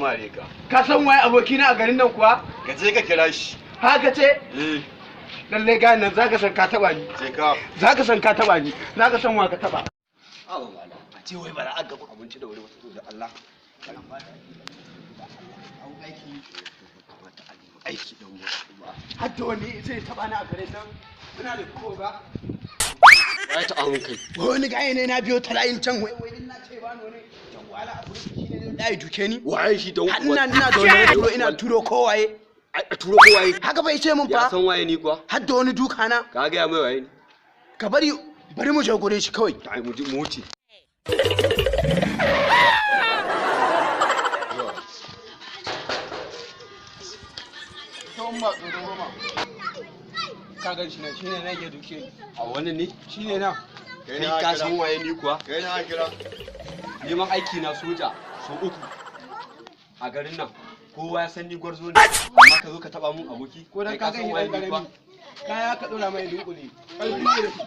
mare ka. Ka san waye abokina a garin nan kuwa? Ka je ka kira shi. Haka ce? Eh. Lallai ga nan zaka san ka taba ni. Je ka. Zaka san ka taba ni. Zaka san wa ka taba. Awa wala. A ce wai bara a gaba abinci da wuri wasu da Allah. Aiki da uwa. Hatta wani sai taba ni a garin nan. Muna da ko ga. Wai ta awun kai. Wani gaye ne na biyo ta layin can, wai wai in na ce ba ni wani can wala a gurin shi ne da ya duke ni. Waye shi da Har ina da wani turo, ina turo kowaye. A turo kowaye. Haka bai ce mun Ya fa. san waye ni kuwa? Har da wani duka na. Ka ga ya mai waye ni. Ka bari, bari mu je gurin shi kawai. Ai mu ji mu wuce. Ta ba tsoro ba. Ka gan shi nan, shine nan ya duke ni. A wannan ne? Shine nan. Kai ka san waye ni kuwa? Kai na kira. Neman aiki na soja so 3 a garin nan. Kowa ya san ni gwarzo ne. Amma ka zo ka taba mun aboki. Ko dan Kai ka gan san shi waye dan ni kuwa? karami. Kaya ka dora mai dunkule. Ƙarfi ne da shi.